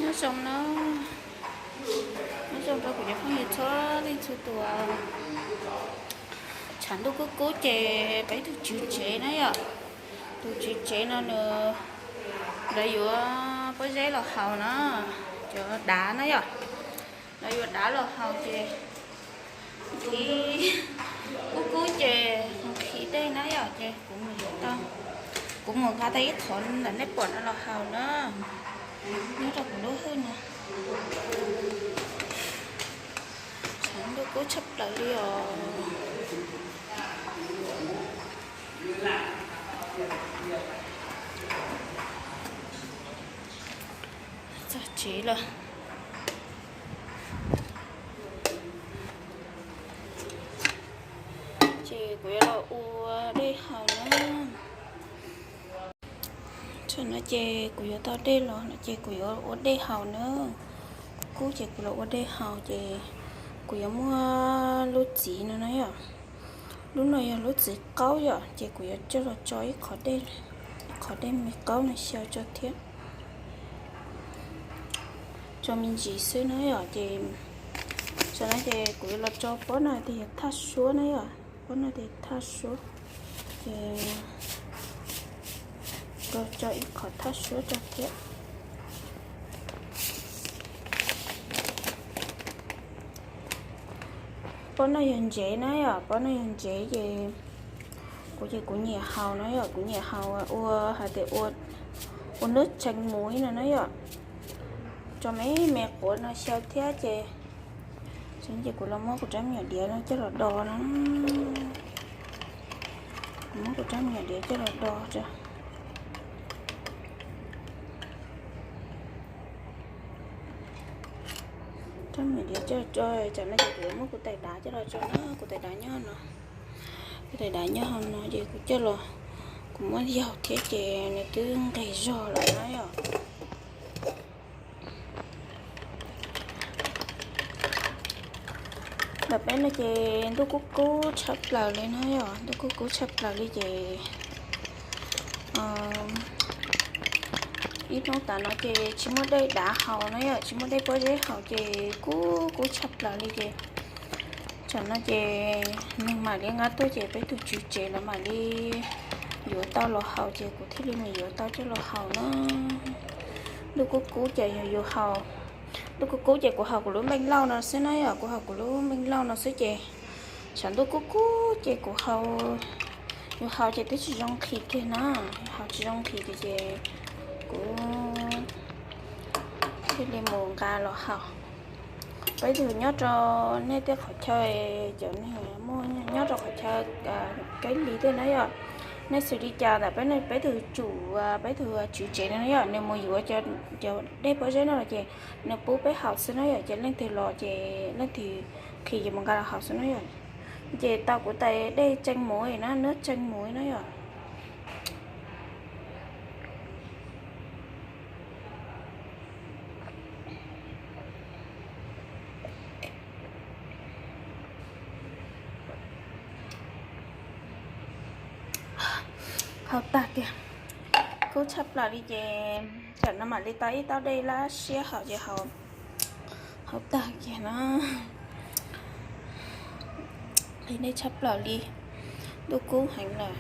Nyob zoo na, nyob zoo rau kuv cov phooj ywg txhua leej txhua tus. Tshav ntuj kub kub ces peb tus tswv tsev na yom, tus tswv tsev no nws, lawv yuav pob zeb los haus na, cov dav na yom, lawv yuav dav los haus ces thib kub kub ces mus khi dej na yom, ces kuv mus yuav tau, kuv mus nqa tau ib qho ntawm nej pom no los haus na, nyob rau kuv lub hwj no. Tshav ntuj kub tshaj plaws li os. Txog tsev lawm. Ces kuv yuav los ua dej haus na. Tam no ces kuv yuav tau dej los no ces kuv yuav ua dej haus na. Kub ces kuv los ua dej haus ces kuv yuav muab lub txiv no na yom. Lub no yog lub txiv qaub yom, ces kuv yuav coj los tso ib qho dej, ib qho dej me qaub no xyaw tso thiab. Tso me ntsis xwb na yom, ces tam no ces kuv yuav los tso pob no tias thaj suab na yom, pob no tias thaj suab, ces los tso ib qho thaj suab tso thiab. Pob no yog ntsev na yom, pob no yog ntsev ces kuv ces kuv nyiam haus no yom, kuv nyiam haus ua hais tias ua, ua nab tsees mus no na yom. Tso me me quav no xyaw thiab ces, ces kuv los muab kuv rab me nyuam diav no coj los do no. Kuv muab kuv rab me nyuam diav coj los do tso. Rab me nyuam diav coj los tso, tam no ces kuv yuav muab kuv tais dav coj los tso na, kuv tais dav nyob no. Kuv tais dav nyob hauv no ces kuv coj los, kuv muab yaug thiab ces nws twb nqes zog lawm na yom. Ntawm peb no ces ntuj kub kub tshaj plaws li na yom, ntuj kub kub tshaj plaws li ces ib hnub tas no ces tsis muaj dej dav haus na yom, tsis muaj dej pob zeb haus ces kub kub tshaj plaws li ces tam no ces nws mam li nqa tuaj ces peb tus tswv tsev lawv mam li yuav tau los haus ces kuv thiaj li mus yuav tau coj los haus na. Ntuj kub kub ces yog yus haus, ntuj kub kub ces kuv haus kuv lub npeej lauj no xwb na yom, kuv haus kuv lub npeej lauj no xwb ces tshav ntuj kub kub ces kuv haus, yus haus ces twb tsis zoo nqhis kiag na, yus haus tsis zoo nqhis kiag ces kuv thiaj li mus nqa los haus. Peb tug nyob rau nej tej qhov chaw, cov neeg muaj nyob rau qhov chaw Kaib Lis tej na yom, nej xws li cas ntawm peb, peb tug tswv, peb tug tswv tsev no yom, nws mus yuav cov dej pob zeb no los ces nws pub peb haus xwb na yom, ces leej twg los ces leej twg khi ces mus nqa los haus xwb na yom. Ces tau kuv tais dej tsees mus na, nab tsees mus na yom. Haus tag kiag, kub tshaj plaws li ces tam no mam li tau ib taub dej lab siab haus ces haus tag kiag na. Nqhis dej tshaj plaws li, ntuj kub heev lawm.